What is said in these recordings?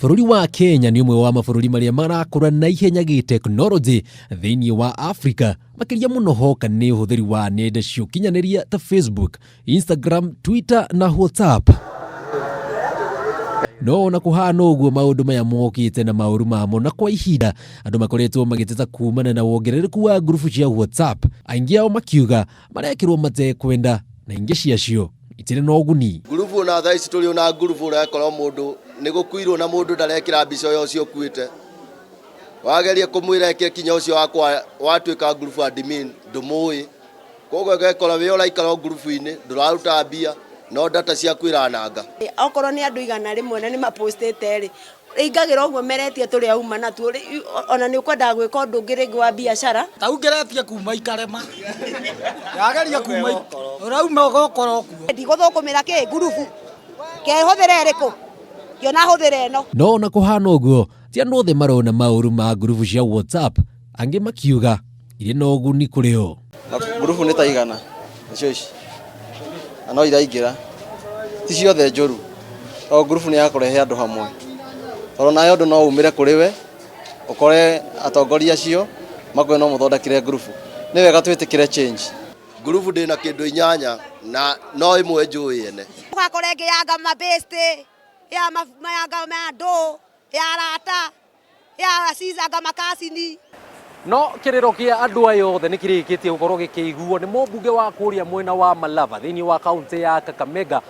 Bũrũri wa Kenya nĩ ũmwe wa mabũrũri marĩa marakũra na ihenya gĩtekinoronjĩ thĩinĩ wa Afrika, makĩria mũno hoka nĩ ũhũthĩri wa nenda cia ũkinyanĩria ta Facebook, Instagram, Twitter na WhatsApp. No ona kũhana ũguo maũndũ maya mokĩte na maũru mamo na kwa ihinda andũ makoretwo magĩteta kumana na wongerereku wa ngurubu cia WhatsApp, aingĩ ao makiuga marekĩrwo matekwenda na ingĩ ciacio itirĩ na ũguni. Ngurubu ona thaa ici tũrĩ ona ngurubu ũrekora mũndũ nĩ gũkuirwo na mũndũ ndarekĩra mbica ya ũcio ũkuĩte. Wageria kũmwĩra eke kinya ũcio wakwa watuĩka ngurubu admin ndũmũĩ. Koguo ũgekora wĩ ũraikara o ngurubu-inĩ ndũraruta mbia no data ciaku irananga. Okorwo nĩ andũ 100 na nĩ mapostĩte rĩ, ĩingagĩra ũguo meretie tũrĩa uma natuo, ona nĩ ũkwendaga gwĩka ũndũ ũngĩ rĩngĩ wa biacara. Ta ũngeretie kuma ikarema, yageria kuma ũrauma ũgokora ũkuo. Ndigũthũkũmĩra kĩ ngurubu, kehũthĩre ĩrĩkũ, ngĩona hũthĩre ĩno. No ona kũhana ũguo, ti andũ othe marona maũru ma ngurubu cia WhatsApp, angĩ makiuga irĩ na ũguni kũrĩ o. Na ngurubu nĩ ta igana nĩcio ici na no iraingĩra ti ciothe njũru tondũ ngurubu nĩ ya kũrehe andũ hamwe tondũ nawe ũndũ no umĩre kũrĩ we ũkore atongoria acio makwĩre no mũthondekire ngurubu. Nĩ wega twĩtĩkĩre change. Ngurubu ndĩna kĩndũ inyanya na no ĩmwe njũĩ ene. Ũgakora ĩngĩ ya mabĩstĩ, ya andũ, ya arata, ya cizanga makacini. No kĩrĩro kĩa andũ aya othe nĩ kĩrĩkĩtie gũkorwo gĩkĩiguo nĩ mũmbunge wa kũrĩa mwena wa Malava thĩinĩ wa kaunti ya Kakamega,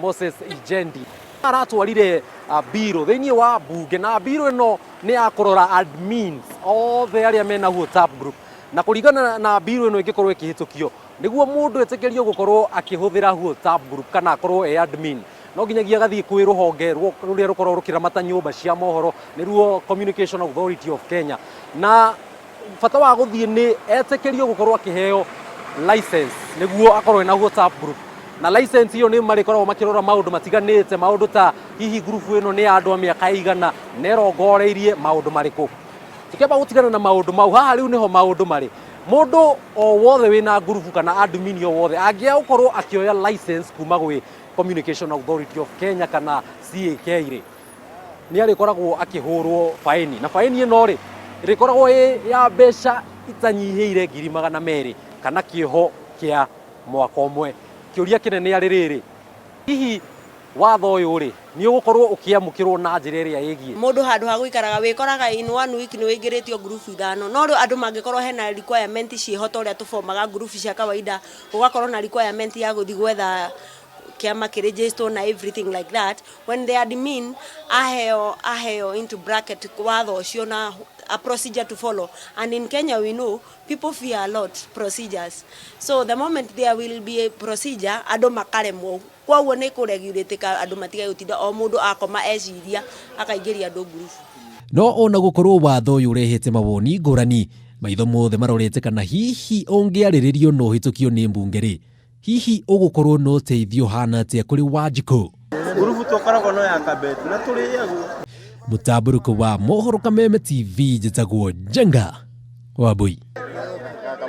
Moses Ijendi. Aratwarire mbirũ thĩinĩ wa mbunge na mbirũ ĩno nĩ ya kũrora admins othe arĩa mena WhatsApp group, na kũringana na mbirũ ĩno ĩngĩkorwo ĩkĩhĩtũkio, nĩguo mũndũ etĩkĩrio gũkorwo akĩhũthĩra WhatsApp group kana akorwo e admin, no nginyagia agathiĩ kwĩ rũhonge rũrĩa rũkoragwo rũkĩramata nyũmba cia mohoro, nĩruo Communication Authority of Kenya. Na bata wa gũthiĩ nĩ etĩkĩrio gũkorwo akĩheo license nĩguo akorwo ena WhatsApp group. Na license ĩyo nĩ marĩkoragwo makĩrora maũndũ matiganĩte, maũndũ ta hihi ngurubu ĩno nĩ ya andũ a mĩaka ĩigana na ĩrongoreirie maũndũ marĩkũ. Tũkĩamba gũtigana na maũndũ mau, haha rĩu nĩho maũndũ marĩ. Mũndũ o wothe wĩna ngurubu kana admin o wothe angĩaga gũkorwo akĩoya license kuma gwĩ Communication Authority of Kenya kana CAK rĩ, nĩ arĩkoragwo akĩhũrwo baĩni, na baĩni ĩno rĩ, ĩrĩkoragwo ĩ ya mbeca itanyihĩire 200,000 kana kĩoho kĩa mwaka ũmwe. Kĩũria kĩnene arĩ rĩrĩ, hihi watho ũyũ rĩ, nĩ ũgũkorwo ũkĩamũkĩrwo na njĩra ĩrĩa ĩgiĩ? Mũndũ handũ ha gũikaraga wĩkoraga in one week nĩ wĩingĩrĩtio ngurubu ithano, no rĩu andũ mangĩkorwo hena requirement ciĩho ta ũrĩa tũbomaga ngurubu cia kawaida, gũgakorwo na requirement ya gũthiĩ gwetha kĩama kĩ register na everything like that, when the admin aheo aheo into bracket watho ũcio na a procedure to follow, and in Kenya we know people fear a lot procedures, so the moment there will be a procedure andũ makaremwo, koguo nĩ kũregulatĩka andũ matige gũtinda o mũndũ akoma eciria akaingĩria andũ ngurubu. No ona gũkorwo watho ũyũ ũrehete mawoni ngũrani, maitho mothe marorete kana hihi ũngĩarĩrĩrio na ũhĩtũkio nĩ mbunge rĩ, hihi ũgũkorwo na ũteithio ũhana atĩa kũrĩ Wanjikũ? Ngurubu tũkoragwo no ya kabeti na tũrĩagwo. Mũtambũrũko wa mohoro Kameme TV, njĩtagwo Njenga Wambui.